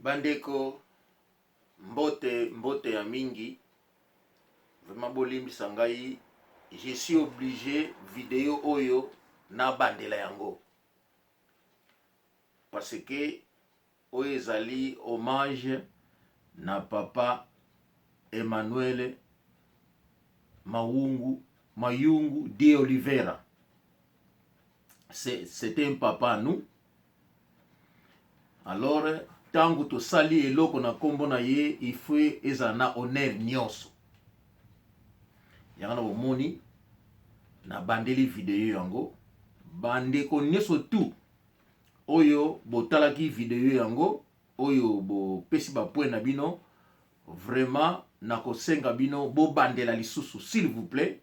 Bandeko mbote mbote ya mingi vraiment bolimbisa ngai je suis oblige video oyo nabandela yango parce que oyo ezali hommage na papa Emmanuel Mawungu Mayungu de Oliveira c'est un papa à nous alors ntango tosali eloko na nkombo na ye il faut ezala na honneur nyonso yango na bomoni nabandeli video yango bandeko nyonso tout oyo botalaki video yango oyo bopesi bapoint na bino vraiment nakosenga bino bobandela lisusu s'il vous plaît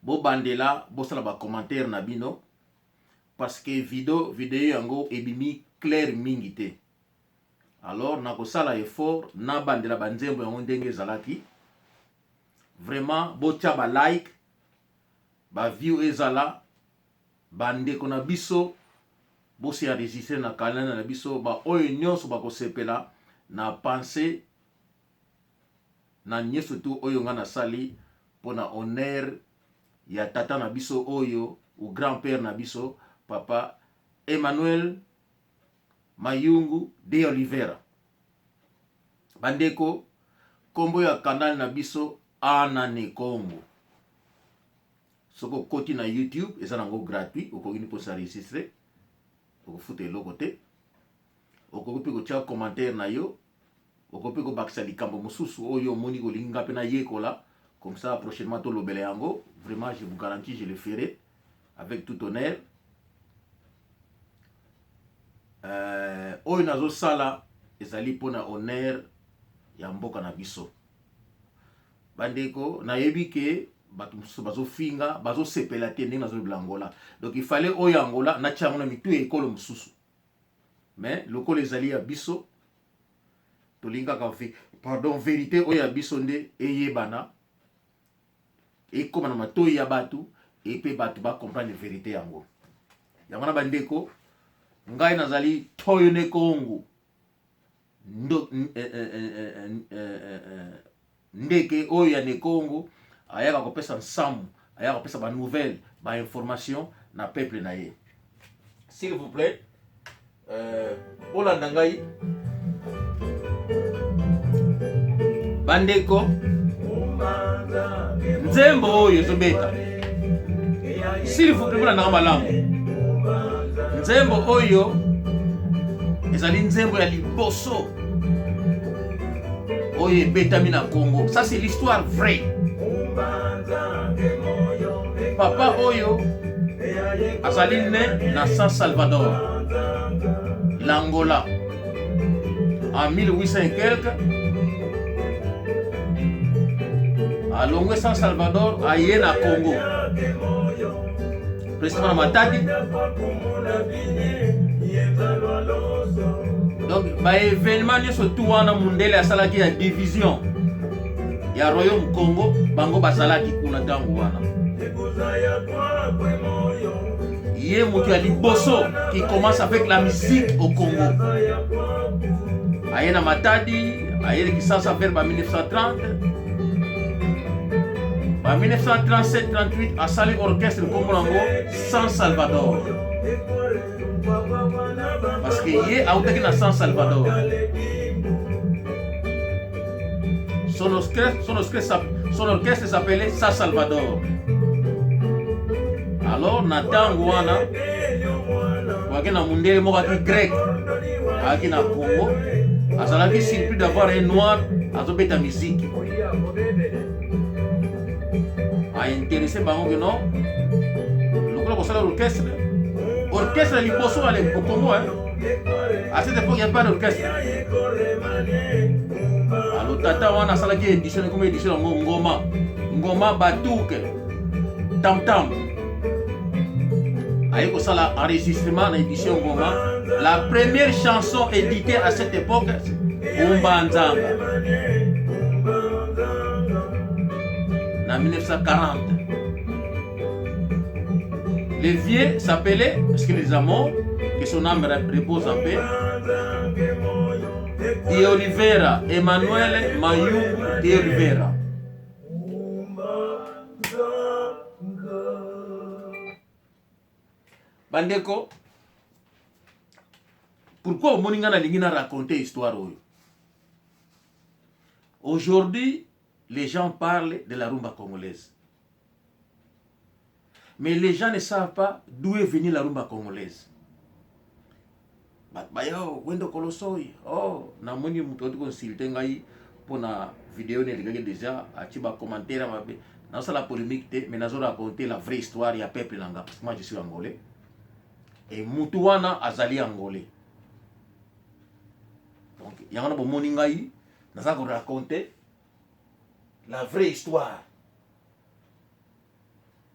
bobandela bosala bacommentaire na bino parce que video video yango ebimi claire mingi te alors nakosala effort nabandela banzembo yango ndenge ezalaki vraiment botya ba like ba view ezala bandeko na biso bose enregistre na kalenda na biso baoyo nyonso bakosepela na pense na nyonso tu oyo ngai nasali mpo na honneur ya tata na biso oyo ou grand père na biso papa Emmanuel Mayungu de Oliveira. Bandeko, kombo ya canal na biso Ana ne Congo. Soki okoti na YouTube eza nango gratuit, okoki ni kosenregistre, okofuta eloko te. Okoki mpe kotia commentaire na yo, okoki mpe kobakisa likambo mosusu oyo omoni kolingi nga mpe nayekola, comme ça prochainement tolobela yango. Vraiment je vous garantis, je le ferai avec tout honneur. Oyo nazosala ezali mpona honneur ya mboka na biso. Bandeko, nayebi ke bato mosusu bazofinga, bazosepela te ndenge nazolobela Angola. Donc il fallait oyo Angola natia yango na mitu ya ekolo mosusu, mais lokola ezali ya biso, tolingi kaka pardon, verité oyo ya biso nde eyebana, ekóma na matoi ya bato epe bato bacomprendre verité yango. Yango na bandeko, ngai nazali Toyo ne Kongo, ndeke oyo ya Nekongo ayaka kopesa nsamu, ayaka kopesa ba nouvelle, ba information na peuple na ye. S'il vous plaît, bolanda ngai bandeko, nzembo oyo ezobeta, s'il vous plaît, bolanda ngai malamu. Nzembo oyo ezali nzembo ya liboso oyo ebetami na Congo. Ça c'est l'histoire vraie. Papa oyo azali né na San Salvador, l'Angola, en 1800 et quelque. Alongwe San Salvador aye na Congo, précisément na Matadi. Donc ba événement nyonso tout wana mundele asalaki ya division ya royaume Congo, bango bazalaki kuna ntango wana. Ye moto ya liboso qui commence avec la musique au Congo. Aye na Matadi, aye Kinshasa vers ba 1930. Ba 1937-38 asali orchestre nkombo nango San Salvador. Parce que ye autaki na San Salvador. Son orchestre s'appelait San Salvador. Alors na ntango wana waki na mundele moko aki grec ayaki na Congo, azalaki surpris d'avoir un noir azobeta musique. Aintéressé bango ke non, lokola kosala orchestre, orchestre liboso ale au Congo, hein. À cette époque il n'y a pas d'orchestre. Alors tata wana asalaki édition, ekoma édition yango ngoma ngoma batuke tam tam, aye kosala enregistrement na édition ngoma. La première chanson éditée à cette époque, Umba Nzanga, na 1940. Le vieux s'appelait, parce que les amours, que son âme repose en paix, De Oliveira, Emmanuel Mayungu de Oliveira. Bandeko, pourquoi omoni nga nalingi na raconter histoire oyo? Aujourd'hui, les gens parlent de la rumba congolaise. Mais les gens ne savent pas d'où est venue la rumba congolaise. Bato baya oh, Wendo Kolosoy, oh, namoni moto oti koinsulte ngai mpona video ne elekaki déjà, atie ba commentaire mabe. Nazosala polémique te, mais nazo raconter la vraie histoire ya peuple na nga, parce que moi je suis angolais. Et mutu wana azali angolais. Donc yango na bomoni ngai naza ko raconter la vraie histoire.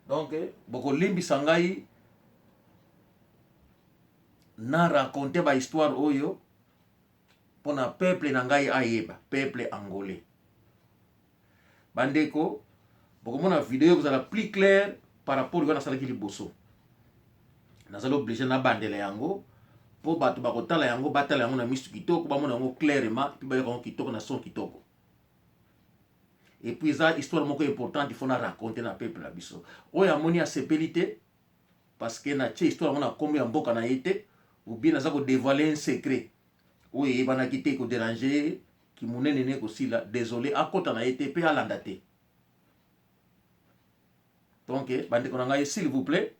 Donc bokolimbisa ngai na raconter ba histoire oyo mpona peuple na ngai ayeba, peuple angolais. Bandeko, bokomona video ekozala plus clair par rapport oyo nasalaki liboso. Nazali obligé nabandela yango mpo bato bakotala yango, batala yango na misu kitoko, bamona yango clairement, mpe bayoka yango kitoko na son kitoko. Et puis eza histoire moko importante, il faut na raconter na peuple na biso. Oyo amoni asepeli te parce que natie histoire yango na nkombo ya mboka na ye te, ou bien naza kodévoiler un secret oyo eyebanaki te, kodéranger kimunene ne kosila, désolé, akota na ye te mpe alanda te. Donc bandeko na ngai, s'il vous plaît,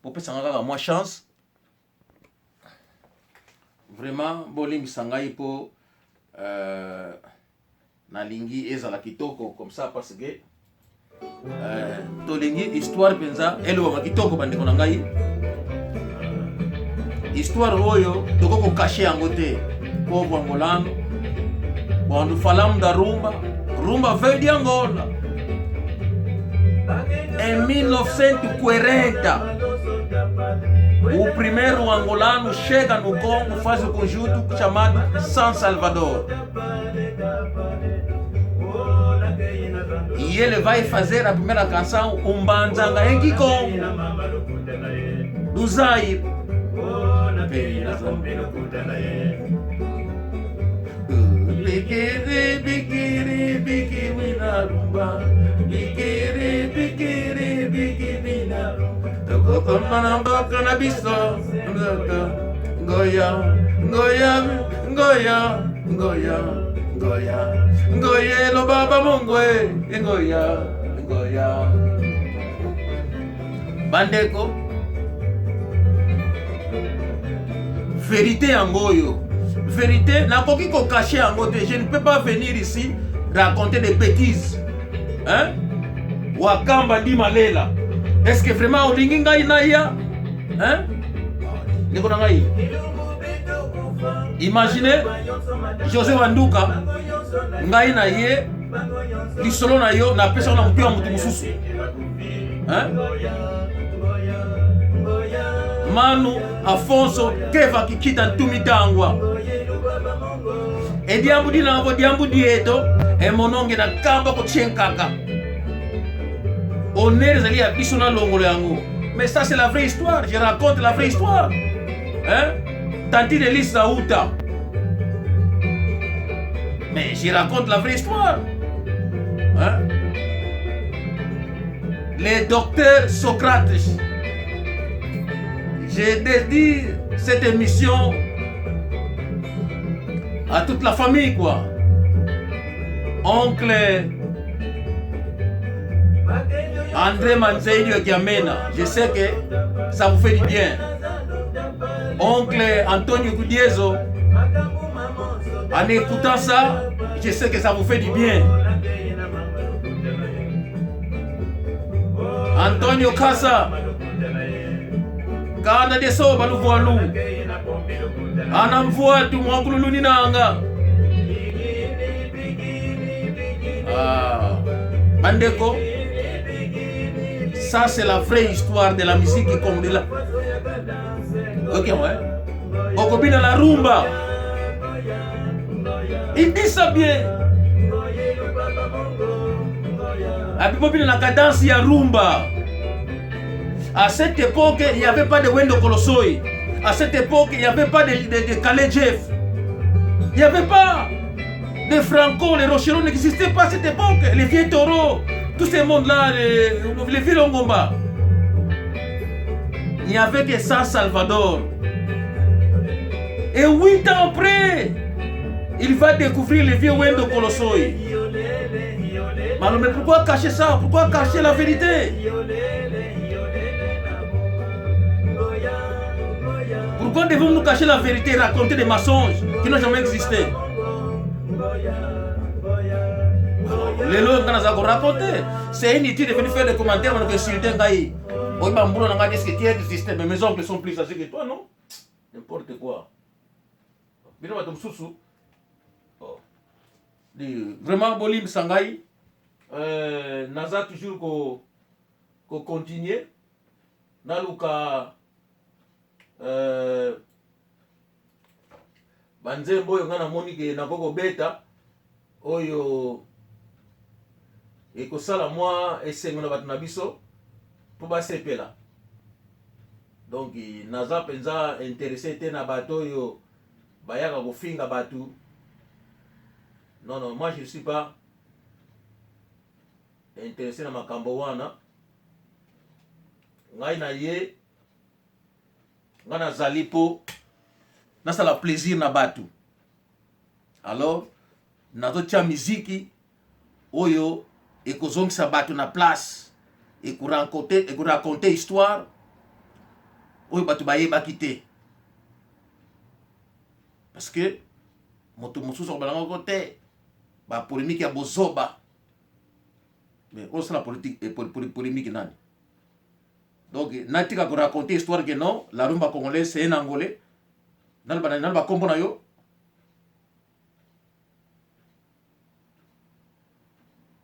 bopesanga kaka mwa chance. Vraiment bolimbisa ngai mpo nalingi ezala kitoko comme ça, parce que tolingi histoire mpenza elobama kitoko. Bandeko na ngai, histoire oyo tokoki kocacher yango te. Povo angolano, quando falamos da rumba, rumba veio de Angola em 1940. O primeiro angolano chega no Congo, faz o conjunto chamado San Salvador. E ele vai fazer a primeira canção, Umbanzanga em Kikongo, do Zaire. Bikiri, bikiri, bikiri na rumba. Bikiri, bikiri, bikiri na rumba. Tokokoma na mboka na biso. Ngoya, ngoya, ngoya, ngoya, ngoya. Ngoya eloba bamongwe, ngoya, ngoya. Bandeko, vérité yango oyo, vérité nakoki kocacher yango te. Je ne peux pas venir ici raconter des bêtises, hein? Wakamba ndima lela, est ce que vraiment olingi ngai naya, hein? Ndeko na ngai, imagine José Wanduka, ngai na ye lisolo na yo napesaka na motu ya motu mosusu, hein? Manu Afonso Keva Kikita Ntumi Tangwa ediambu dinango diambu dieto emononge na kamba kotienkaka honneur ezali ya biso na longolo yango. Mais ça, c'est la vraie histoire, je raconte la vraie histoire, hein? Tantine Elise Nauta, mais je raconte la vraie histoire, hein? Les docteurs Socrate, je dédie cette émission à toute la famille, quoi. Oncle André Manzeilio Kiamena, je sais que ça vous fait du bien. Oncle Antonio Gudiezo, en écoutant ça, je sais que ça vous fait du bien. Antonio Kasa, Kanda de Soba Luvualu, Anamvuatu Mwakululu Ninanga. Ah, bandeko, ça c'est la vraie histoire de la musique congolaise. Ok, ouais. Okobina la rumba. Il dit ça bien. Abibobina la cadence ya rumba. À cette époque, il n'y avait pas de Wendo Kolosoy. À cette époque, il n'y avait pas de, de, de Calais Jeff. Il n'y avait pas de Franco, les Rochereau n'existaient pas à cette époque. Les vieux taureaux, tous ces mondes-là, les, les vieux Longomba. Il n'y avait que ça, Salvador. Et 8 ans après, il va découvrir le vieux Wendo Kolosoy. Mais pourquoi cacher ça? Pourquoi cacher la vérité? Pourquoi devons-nous cacher la vérité et raconter des mensonges qui n'ont jamais existé? Lelo nga naza raconter, c'est inutile de venir faire des commentaires, on insulter ngai oyo bambula na ngai. Est-ce que tu existé? Mais mes oncles sont plus âgés que toi, non? N'importe quoi. Bino bato mosusu, oh. Vraiment, bolimbisa ngai, naza toujours ko continuer naluka banzembo oyo ngai namoni ke nakoki kobeta, oyo ekosala mwa esengo na bato na biso mpo basepela. Donc naza mpenza intéressé te na bato oyo bayaka kofinga bato. Non, non, moi je ne suis pas intéressé na makambo wana. Ngai na ye, ngai nazali mpo nasala plaisir na bato. Alors nazotia miziki oyo ekozongisa bato na place, ekoraconter histoire oyo bato bayebaki te, parce que moto mosusu akobalanga te bapolémique ya bozoba. Mais osala politique, polémique nani? Donc natika koraconter histoire ke non, la rumba congolaise, c'est un Angolais. Naloba, naloba kombo na yo.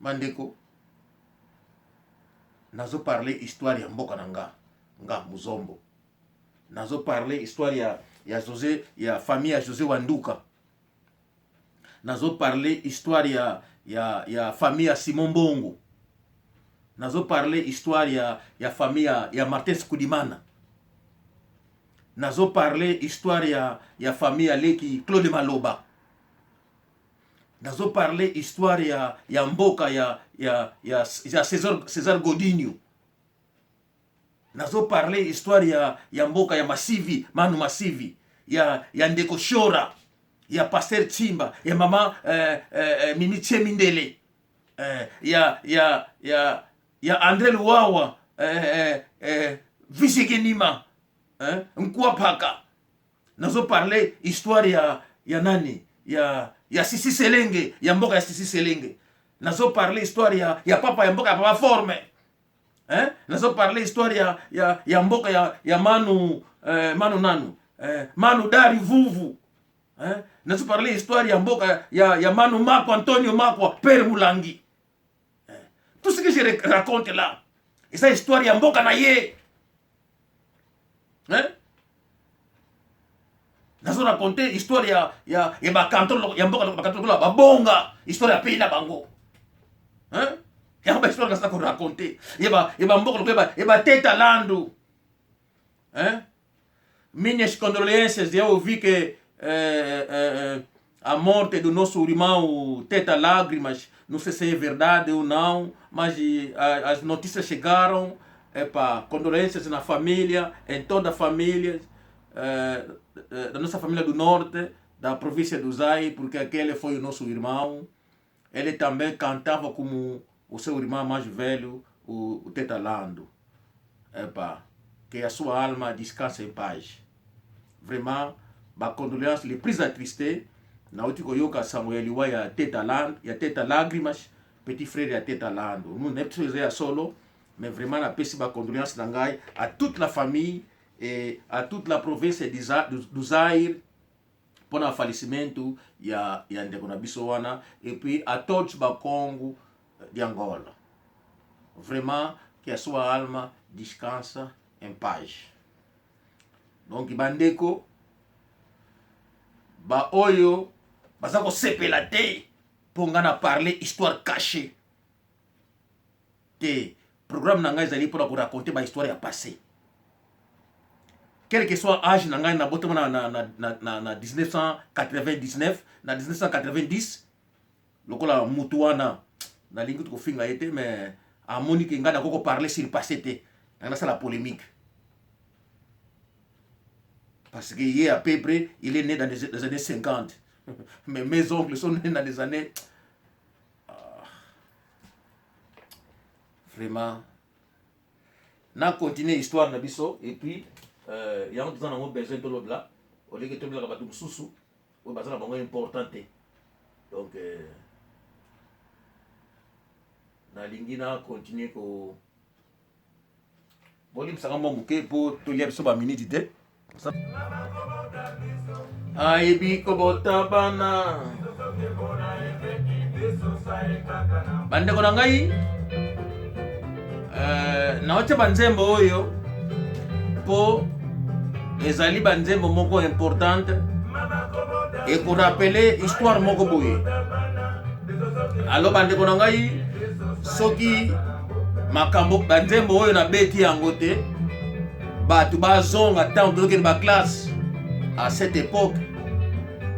Bandeko, nazoparler histoire ya mboka na nga, nga Muzombo. Nazoparler histoire ya José, ya famille ya José Wanduka. Nazoparler histoire ya famille ya Simon Mbongo. Nazoparler histoire ya famille ya Martin Skudimana. Nazoparler histoire ya famille ya leki Claude Maloba. Nazoparler histoire ya mboka ya César Godinho. Nazoparler histoire ya mboka ya Masivi, Manu Masivi, ya ndeko Shora, ya pasteur Tsimba, ya mama Mimi Mindele, ya André Luwawa, Visikinima, Nkwapaka. Nazoparler histoire ya nani, ya Sisi Selenge, ya mboka ya Sisi Selenge. Nazoparler histoire ya papa, ya mboka ya papa Forme, hein? Nazoparler histoire ya mboka ya Manu nanu, Manu Dari Vuvu, hein? Nazoparler histoire ya mboka ya Manu Makwa, Antonio Makwa, Père Mulangi, hein? Tout ce que je raconte là, eza histoire ya mboka na ye, hein? Nazo raconter histoire ya bacanton, ya mboka, bacanton lokola Babonga, histoire ya pays na bango, hein? Yango bahistoire naza koraconter ya bamboka lokola ya Bateta Landu, hein? Minhas condoléncias, eu ouvi que a morte do nosso irmão Teta Lágrimas, não sei se é verdade ou não, mas as notícias chegaram. Epa, condolências na família, em toda a família, da nossa família do norte, da província do Zaire, porque aquele foi o nosso irmão. Ele também cantava como o seu irmão mais velho, o Teta Lando. Epa, que a sua alma descanse em paz. Vraiment, ba condoléances les plus attristées. Nauti koyoka sango ya liwa ya Teta Land, ya Teta Lágrimas, petit frère ya Teta Lando. Nous nayebi biso eza ya solo, mais vraiment napesi ba condoléances na ngai à toute la famille et à toute la province du Zaire mpona falecimento ya ndeko na biso wana, et puis à todos Bakongo de Angola. Vraiment, que a sua alma descansa em paz. Donc bandeko baoyo baza kosepela te mpo nga na parler histoire cachée te, programme na ngai ezali mpona koraconter bahistoire ya passé. Quel que soit âge na ngai, nabotama na 1999, na 1990, lokola mutu wana nalingi kofinga ye te, mais amoni ke ngai nakoki koparler sur passé te, ngai nasala polémique, parce que ye, à peu près, il est né dans les années 50, mais mes oncles sont nés dans les années, ah, vraiment. Na continuer histoire na biso et puis yango toza nango besoin tolobela, oleki tolobelaka bato mosusu oyo baza na bango important te. Donc nalingi na continuer ko bolimbisaka mwa moke mpo tolia biso baminiti te. Ayebi kobota bana. Bandeko na ngai, naotia banzembo oyo mpo ezali banzembo moko importante, ekorappeler histoire moko boye. Alors bandeko na ngai, soki makambo banzembo oyo nabeti yango te, bato bazonga ntango tozokende baclasse à cette époque,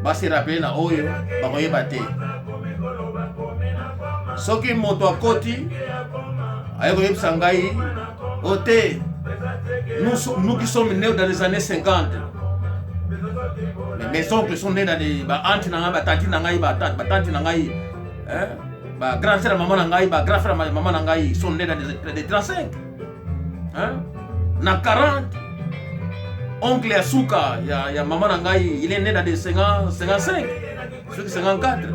base rappeler na oyo bakoyeba te. Soki moto akoti aye koyebisa ngai o te, nous, nous qui sommes nés dans les années 50, mais mes oncles sont nés dans les ba-aunty na ngai, batanti na ngai, batanti na ngai, hein? Ba grand frère mama na ngai, ba grand frère mama na ngai sont nés dans les 35, hein? Na 40, oncle ya suka ya mama na ngai, il est né dans les 50, 55, soki 54.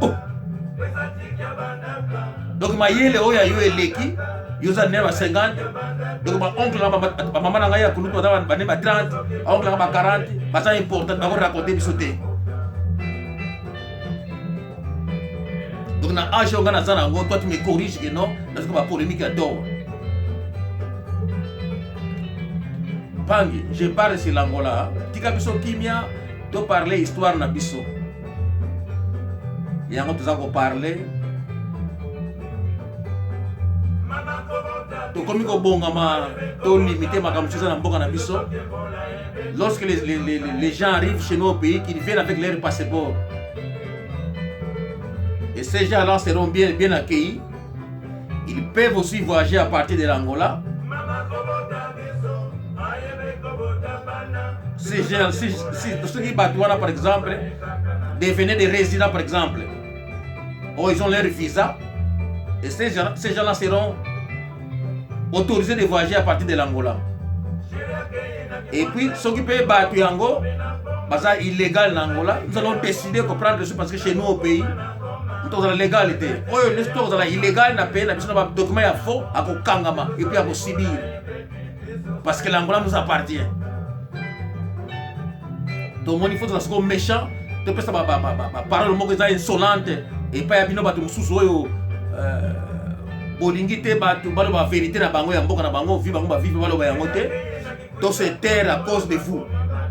Oh. Donc mayele oyo ya yo eleki yo, oza né ba 50. Donc baoncle na bamama na ngai ya kulutu baza bane ba 30, baoncle nanga ba 40, baza important, bakoraconter biso te. Donc na âge oyo ngai naza nango, toi tu me corrige que non, nazoka bapolémique ya dor pangi. Je parle sur l'Angola. Tika biso kimia, toparle histoire na biso. Yango toza koparler, tokomi kobongama, tolimiter makambo mosusu eza na mboka na biso. Lorsque les gens arrivent chez nous au pays, qu'ils viennent avec leur passeport, et ces gens-là seront bien, bien accueillis. Ils peuvent aussi voyager à partir de l'Angola. Si, si, si, soki bato wana, par exemple, devenaient des résidents, par exemple, ou ils ont leur visa, et ces gens-là seront autorisés de voyager à partir de l'Angola. Et puis soki mpe bato yango baza illégal na Angola, nous allons décider de prendre dessus, parce que chez nous au pays tozala légal te. Oyo nyonso tozala illégal na pays na biso na badocument ya faux, akokangama et puis akosubir, parce que l'Angola nous appartient. Tomoni faut tozala sikoyo méchant, topesa baparole moko eza insolente epai ya bino bato mosusu oyo bolingi te bato baloba vérité na bango ya mboka na bango, vi bango bavive, baloba yango te. To se taire à cause de vous.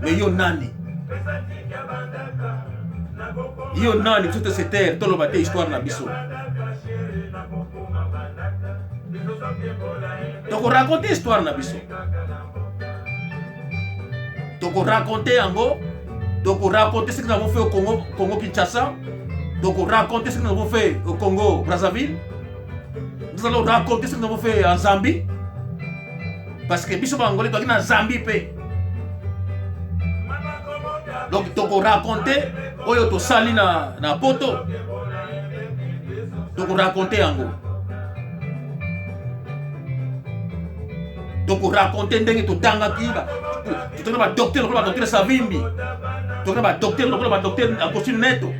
Mais yo nani? Yo nani biso to se taire, toloba te histoire na biso? Tokoraconter histoire na biso, tokoraconter yango, tokoraconter ce que nous avons fait au Congo, Congo Kinshasa, tokoraconter ce que nous avons fait au Congo Brazzaville, nous allons raconter ce que nous avons fait en Zambie, parce que biso bangolais toaki na Zambie mpe. Donc tokoraconter oyo tosali na poto, tokoraconter yango, tokoraconter ndenge totangaki, totanga badocteur lokola badocteur Savimbi, totanga badocteur lokola badocteur Agostinho Neto,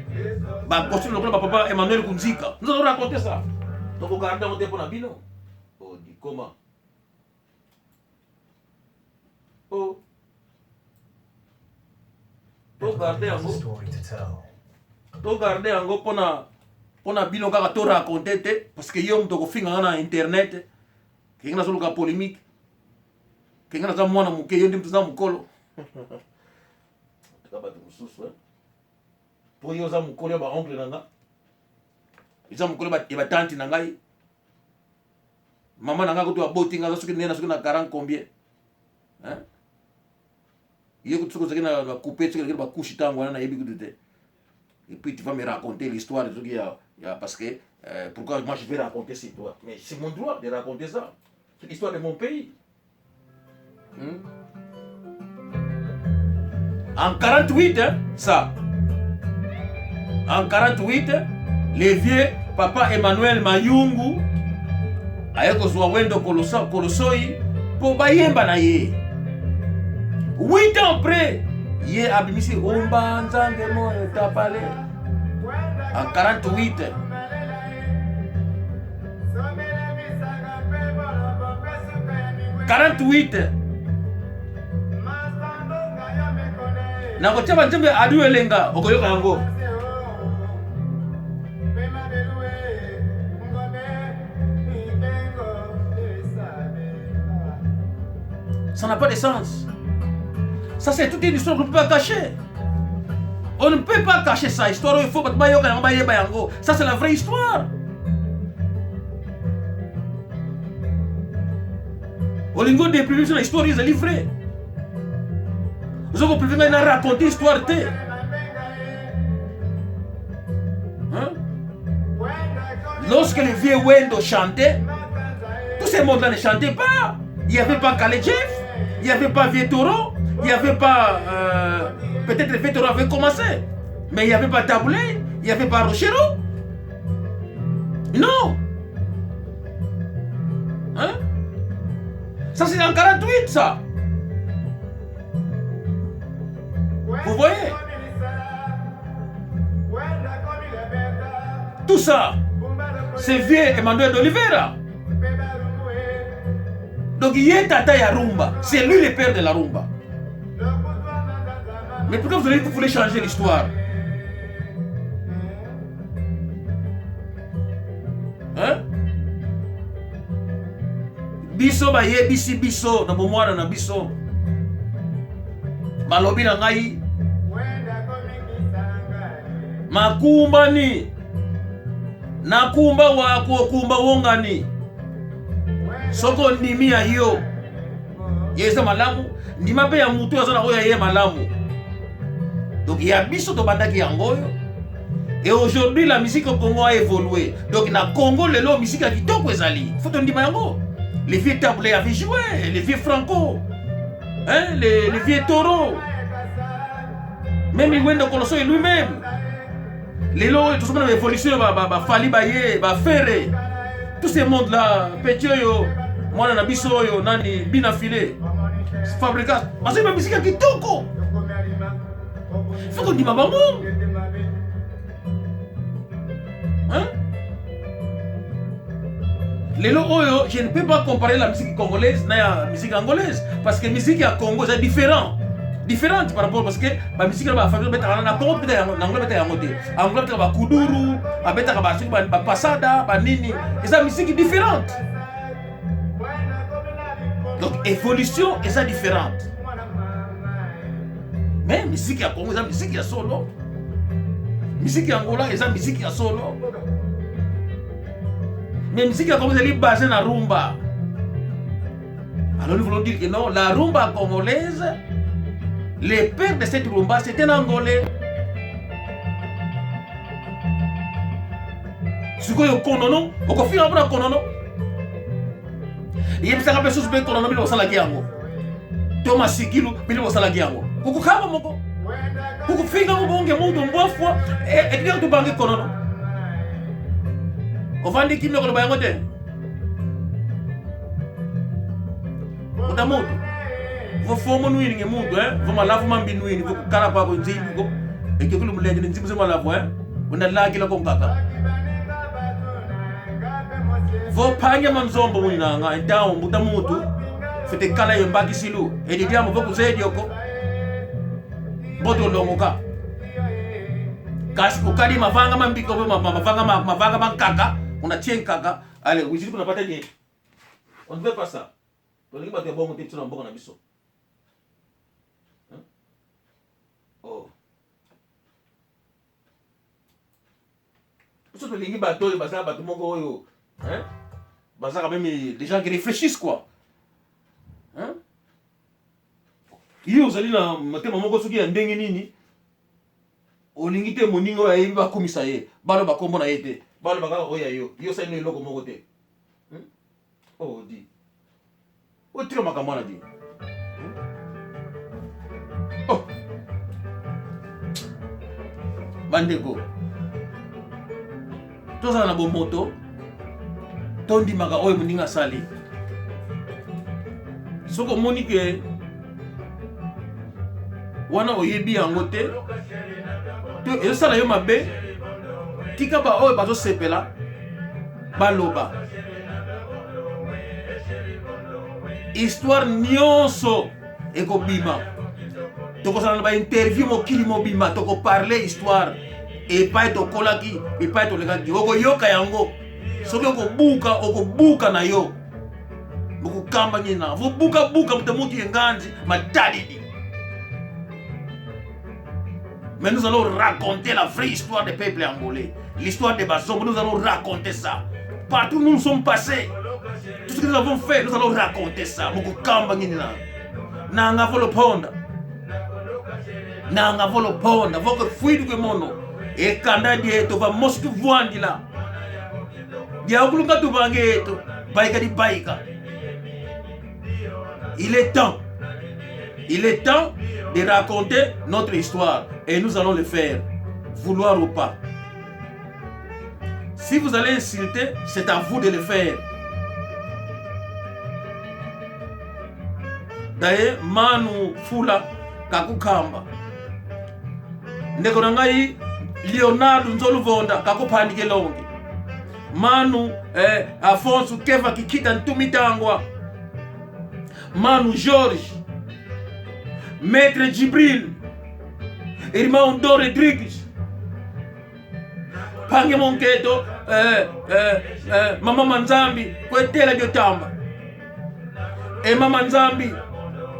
baagostinho lokola bapapa Emmanuel Kunzika. Nous allons raconter ça. Tokogarder yango te mpo na bino. Odi comment? Oh, togarder yango, togarder yango mpona bino kaka, toraconter te, parce que yo moto okofinganga na internet kenge nazoluka polémique, kenge naza mwana moke, yo nde moto oza mokolo. Tika bato mosusu mpo yo oza mokolo ya baoncle na nga, eza mokolo ya batanti na ngai. Mama na ngai kutu aboti nga aza soki nde na soki na 40 combien, hein? Ye kutu soki ozalaki na ba coupe soki ozalaki na ba couche ntango wana nayebi kutu te. Et puis tu vas me raconter l'histoire soki ya, ya parce que euh, pourquoi moi je vais raconter cette histoire. Mais c'est mon droit de raconter ça. C'est l'histoire de mon pays. Hmm? En 48, hein, ça. En 48, les vieux papa Emmanuel Mayungu aye kozwa Wendo Kolosoi mpo bayemba na ye. 8 ans après, ye abimisi Umba Nzange Moyo Tapale en 48. 48 nakotia banzembo ya adu elenga okoyoka yango. Ça n'a pas de sens. Ça, c'est toute une histoire qu'on ne peut pas cacher. On ne peut pas cacher ça. Histoire, il faut que Ça, c'est la vraie histoire. Olingi odeprime biso na histoire ezali vrai. Oza koprive ngai na raconte histoire te. Hein? Lorsque le vieux Wendo chantait, tout ce monde-là ne chantait pas. Il n'y avait pas Kale Jeff, il n'y avait pas Vieux Taureau, il n'y avait pas... Euh, peut-être Vieux Taureau avait commencé, mais il n'y avait pas Taboulé, il n'y avait pas Rochero. Non. Hein? Ça, c'est en 48, ça. Vous voyez? Tout ça, c'est vieux Emmanuel d'Oliveira. Donc, il est tata ya rumba. C'est lui le père de la rumba. Mais pourquoi vous, allez, vous voulez changer l'histoire? Hein? Biso bayebisi biso na bomwana na biso balobi na ngai makumbani nakumba wakokumba wongani soki ondimi ya yo ye eza malamu ndima mpe ya motu aza na oyo ya ye malamu. Donc ya biso tobandaki yango oyo. Et aujourd'hui la musique au Congo a évolué. Donc na Congo lelo musique ya kitoko ezali. Faut tondima yango. Les vieux Tabu avaient joué, les vieux Franco, hein, les vieux Taureau. Même Wendo Kolosoy lui-même. Lelo oyo tozomona ba évolution ba ba, ba Fally baye, ba Ferre. Tout ce monde là, petit oyo mwana na biso oyo nani bina filet. Fabrica, bazali ba musique ya kitoko. Faut kondima bango. Hein? Lelo oyo, je ne peux pas comparer la musique congolaise na ya musique angolaise parce que musique ya Congo c'est différent. Différente par rapport parce que ba musique ba famille betaka na Congo peut yango na Angola betaka yango te. Angola betaka ba kuduru, abetaka ba soki ba pasada, ba nini. Eza musique différente. Donc évolution eza différente. Mais musique ya Congo eza musique ya solo. Musique ya Angola eza musique ya solo. Mais musique ya Congo ezali basée na rumba. Alors nous voulons dire que non, la rumba congolaise, le père de cette rumba, c'était un Angolais. Sikoyo konono, okofinga mpona konono. Yebisaka mpe susu mpe konono bino bosalaki yango. To masikilu bino bosalaki yango. Kokokaba moko. Kokofinga mobonge mundu mbwafwa, etikaka tobange konono. Ovandi kimia koloba yango te. Muta mutu. Vofomo nwini nge mutu, eh? Vomalavu mambi nwini, vokukala kwako nzibuko. Ekekulu mulenge ni nzibu zemalavu, eh? Unalakila konkaka. Vophanya manzombo mwinanga, entawo mbuta mutu. Fete kala yembakisilu, edidiamu vokuzedioko. Boto longoka. Kasi ukali mavanga mambiko, mavanga mavanga mankaka, unatie nkaka. Allez, ujili kuna pata nye. On ne veut pas ça. Tolingi bato ya bongo te biso na mboka na biso. Hein? Oh. Biso tolingi bato oyo baza bato moko oyo, hein? Baza quand même des gens qui réfléchissent quoi. Hein? Yo ozali na motema moko soki ya ndenge nini, olingi te moninga oyo ayebi bakumisa ye, baloba kombo na ye te, baloba kaka oyo ya yo. Yo osali no eloko moko te. Hmm? Oh, di. Otika makambo wana di. Hmm? Oh. Bandeko, tozala na bomoto, tondimaka oyo moninga asali. Soki omoni ke wana oyebi yango te to ezosala yo mabe, tika baoyo bazosepela baloba. Histoire nyonso ekobima, tokozala na bainterview mokili mobimba, tokoparle histoire epai tokolaki, epai tolekaki, okoyoka yango. Soki okobuka, okobuka na yo bokokamba nini na vobukabuka moto moki enganzi matalidi. Mais nous allons raconter la vraie histoire des peuples angolais, l'histoire des Bazombo. Nous allons raconter ça partout où nous sommes passés, tout ce que nous avons fait, nous allons raconter ça. Bokokamba nini na nanga voloponda, nanga voloponda vokofuidukwe mono ekanda dieto vamosi tuvwandila diakulunga tubange eto baika di baika. Il est temps, il est temps de raconter notre histoire et nous allons le faire, vouloir ou pas. Si vous allez insulter, c'est à vous de le faire. D'ailleurs, Manu Fula kakukamba ndeko na ngai Leonardo Nzoluvonda kakupandike longi Manu Afonso Keva Kikita Ntumitangwa Manu Georges Maître Djibril Irmão Dom Rodrigues Pange Monketo Mama Manzambi Kwetela Diotamba e Mama Nzambi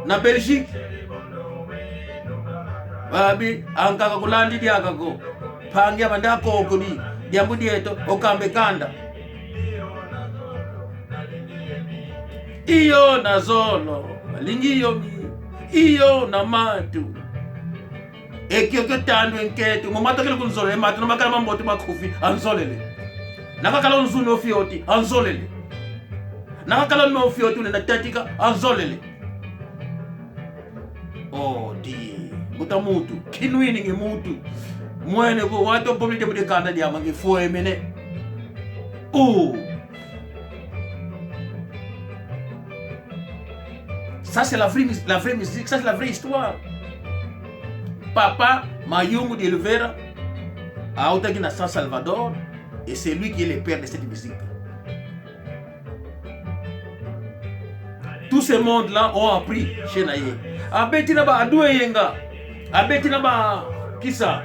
na Belgique babi ankaka kulandi diakako pange abandi akoko di diambu dieto okambe kanda iyo na zolo balingi yo mi iyo na matu ekioke tandu enketu ngomatakele kunzolele matu nomakala mamboto makhufi anzolele nakakala unzuni ofioti anzolele nakakala nofioti unena tatika anzolele. Oh di muta mutu kinwini nge mutu mwene ko wato bomli de kanda diama nge foye mene. Oh, ça c'est la vraie musique, ça c'est la vraie histoire. Papa Mayungu de Oliveira autaki na San Salvador et c'est lui qui est le père de cette musique. Tout ce monde-là ont appris chez Naye. Abeti na ba Adou Eyenga, abeti na ba kisa,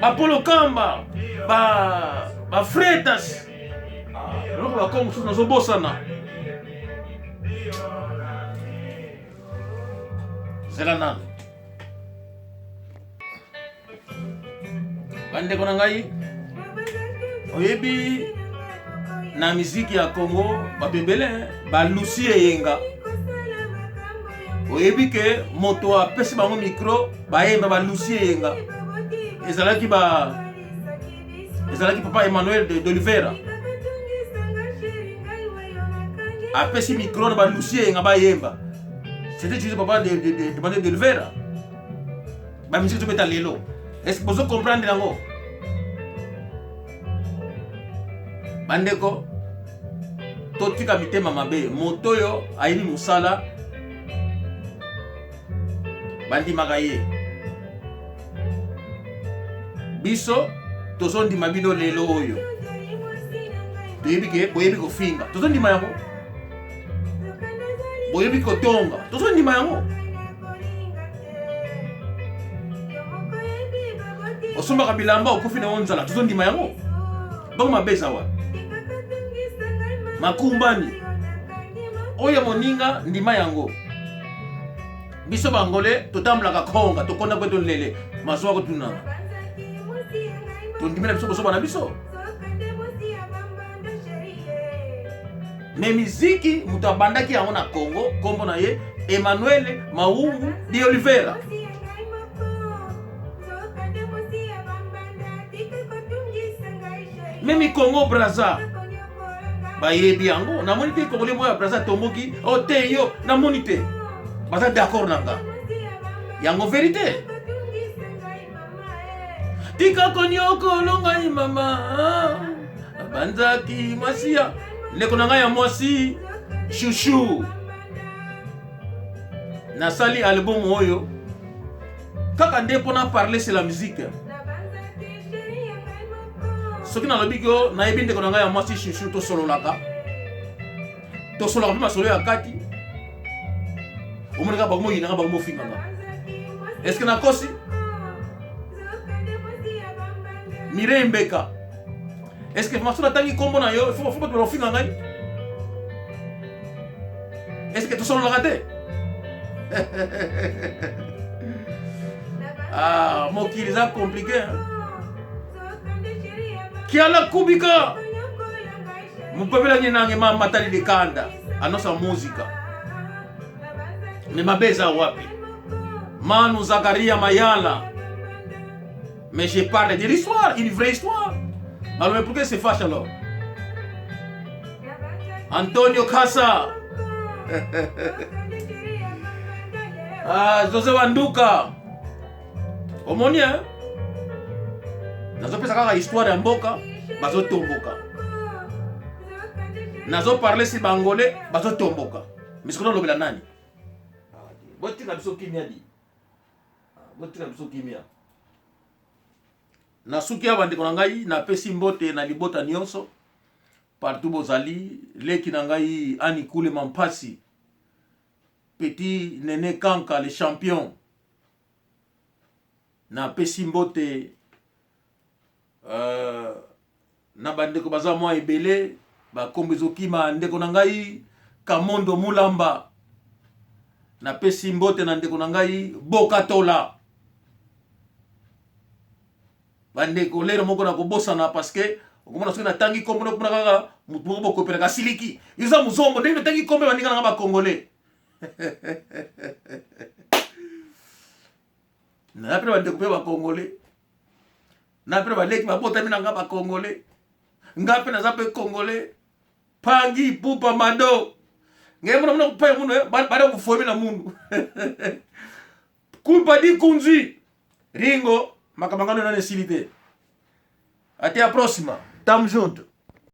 ba Polo Kamba, ba Freitas. Eloko ba Kongo mosusu nazobosana. Zela nanu. Bandeko na ngai, oyebi na miziki ya Congo bato ebele balusi eyenga. Oyebi ke moto apesi bango micro bayemba balusi eyenga, ezalaki ba ezalaki papa Emmanuel d'Oliveira apesi micro na balusi eyenga bayemba. C'était juste papa de Emmanuel d'Oliveira. Ba musique tobeta lelo, est-ce que bozo comprendre yango? Bandeko, totika mitema mabe. Moto oyo ayebi mosala bandimaka ye. Biso tozondima bino lelo oyo, toyebi ke boyebi kofinga, tozondima yango. Boyebi kotonga, tozondima yango. Osombaka bilamba okufi na yo nzala, tozondima yango. Bongo mabe eza wapi? Makumbani oyo moninga ndima yango. Biso bangole totambolaka konga, tokonda kwe tonlele masuwa kotunana, tondimela biso bosoba na biso. Me miziki moto abandaki yango na Congo, nkombo na ye Emmanuel Maungu de Oliveira. Memi Congo Brazza bayebi yango. Namoni te Congolais moko ya Brazza atomboki o oh, te yo, namoni te baza d'accord na nga yango verite. Tika konyokolo ngai mama, abanzaki mwasi ya ndeko na ngai ya mwasi chouchou. Nasali album oyo kaka nde mpona parler c'est la musique. Soki nalobi ko nayebi ndeko na ngai ya mwasi chouchou, tosololaka tosololaka mpe masolo ya kati, omonaka bango moyinanga, bango mofinganga. Est ce que nakosi? Mireille Mbeka, est ce que maso natangi nkombo na yo, fo bato bakofinga ngai? Est ce que tosololaka te? Ah, mokili eza compliqué, hein? Kiala kubika mupepela nange mamatali likanda anosa muzika me mabe eza wapi? Manu Zakaria Mayala, mais je parle de l'histoire, une vraie histoire. Alors, mais pourquoi se fâche alors? Antonio Kasa, ah, José Wanduka, omoni, hein? Nazopesa kaka histoire ya mboka, bazotomboka. Nazoparle si bangolais bazotomboka, mais sikoyo nalobela nani? Botika biso kimia di, botika biso kimia. Nasuki ya bandeko na ngai, napesi mbote na libota nyonso partout bozali. Leki na ngai Ani Kulema Mpasi, petit Nene Kanka le champion, napesi mbote na bandeko baza mwa ebele, bakombo ezokima. Ndeko na ngai Kamondo Mulamba, napesi mbote na ndeko na ngai Bokatola. Bandeko, lero moko nakobosana, parce que okomona soki natangi nkombo, nakomona kaka motu moko bokopelaka siliki eza mozombo ndenge natangi nkombo baninga nanga bacongolais. Naza mpe bandeko mpe bacongolais, na mpe baleki babotami na nga bacongolais, nga mpe naza mpe congolais. Pangi pupa mado ngai mona mona kupaya munu bada kufomi na munu kumpa di kunzi ringo makambo ngano nano esili te. Até a próxima, tamo junto.